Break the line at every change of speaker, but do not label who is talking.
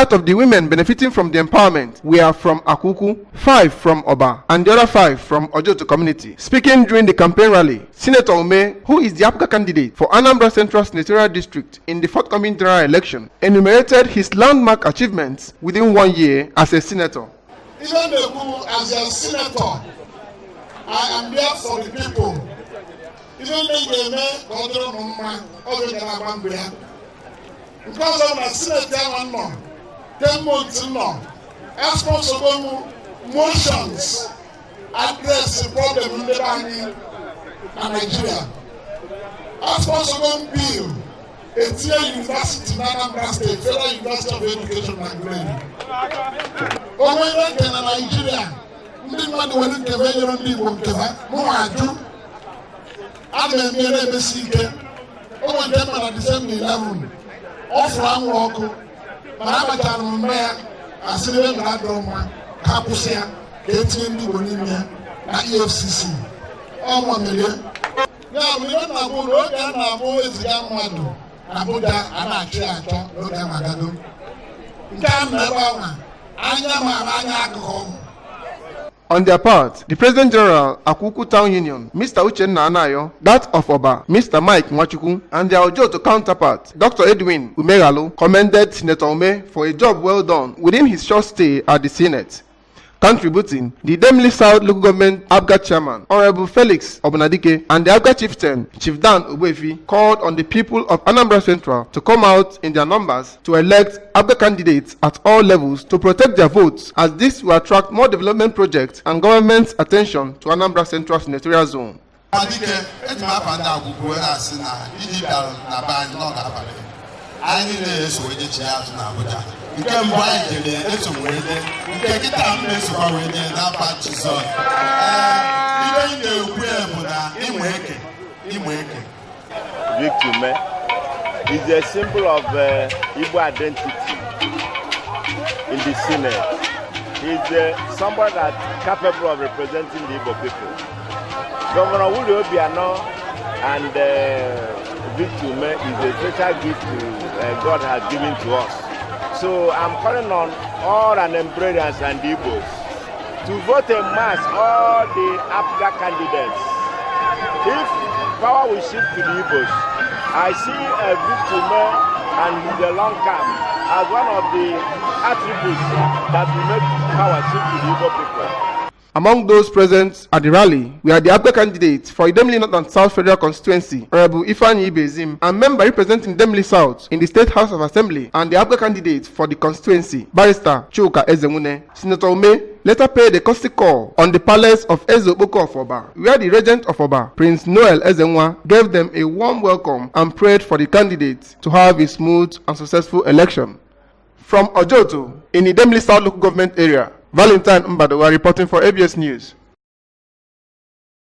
out of the women benefiting from the empowerment were from Akwa Ukwu, 5 from Oba, and the other 5 from Ojoto community. Speaking during the campaign rally, Senator Umeh, who is the APGA candidate for Anambra Central Senatorial District in the forthcoming general election, enumerated his landmark achievements within one year as a senator.
Even na-ekwu, as a senator, I am there for the people. Ihe ndị ga-eme ka ọ dịrị ụnụ mma, ọ ga na-agba mbọ ya. Nke ọzọ, na Senate ahụ nọ 10 months nọ, esponsorgo m motions address problem ndị be anyị na Nigeria. Esponsorgo m bill etinye university na Anambra State, Federal University of Education na Aguleri. Onwe ihe nke na Nigeria, ndị mmadụ nwere nkebe nyere ndị Igbo nkeba, mụnwa ajụ. Ana m eme na-emesi ike. O nwere nke mma na December 11, ọ fụrụ anwụrụ ọkụ, mana amachara m mme ya, asịrị ebe mere adịrọ mma ka a kwụsị ya, ka etinye ndị Igbo n'ime ya na EFCC. Ọnwa merie ya bụ ihe na-abụ na oge a na-abụ eziga mmadụ na Abuja, a na-achọ ya achọ n'oge amagado nke a nọ ebe ahụ anya mara anya akụkọ.
On their part, the President General, Akwa Ukwu Town Union, Mr. Uchenna Anayo, that of Oba, Mr. Mike Nwachukwu, and their Ojoto counterpart, Dr. Edwin Umeghalo, commended Senator Umeh for a job well done within his short stay at the Senate. Contributing, the Idemili South Local Government APGA Chairman, Honorable Felix Obunadike, and the APGA Chieftain, Chief Dan Ogbuefi, called on the people of Anambra Central to come out in their numbers to elect APGA candidates at all levels to protect their votes, as this will attract more development projects and government's attention to Anambra Central Senatorial Zone.
Dike eji m afa ndị Agwụgwụ wee na-asị na iji bịara na be anyị n'ọ ga-abalị, anyị niile eso wee jechi ya azụ na Abuja. Nke mbụ anyị jere, eso m wee jee. Nke kịta, m na-esokwa wee jee n'afa Jizọs. Ee, ibe anyị na-ekwu ya bụ na ịmụ eke, ịmụ eke.
Victor Umeh is a symbol of Igbo identity in the Senate. He's somebody that's capable of representing the Igbo people. Governor Willie Obiano and Victor Umeh is a special gift to, God has given to us. So I'm calling on all Anambrarians and Igbos to vote en masse all the APGA candidates. If power will shift to the Igbos, I see Victor Umeh and his long cap as one of the attributes that will make power shift to the Igbo people.
Among those present at the rally were the APGA candidates for Idemili North and South Federal Constituency, Honorable Ifeanyi Ibezim, and member representing Idemili South in the State House of Assembly, and the APGA candidate for the constituency, Barrister Chuka Ezenwune. Senator Umeh later paid a courtesy call on the palace of Eze Okpoko of Oba, where the regent of Oba, Prince Noel Ezenwa, gave them a warm welcome and prayed for the candidates to have a smooth and successful election. From Ojoto, in Idemili South Local Government Area, Valentine Mbadowa reporting for ABS News.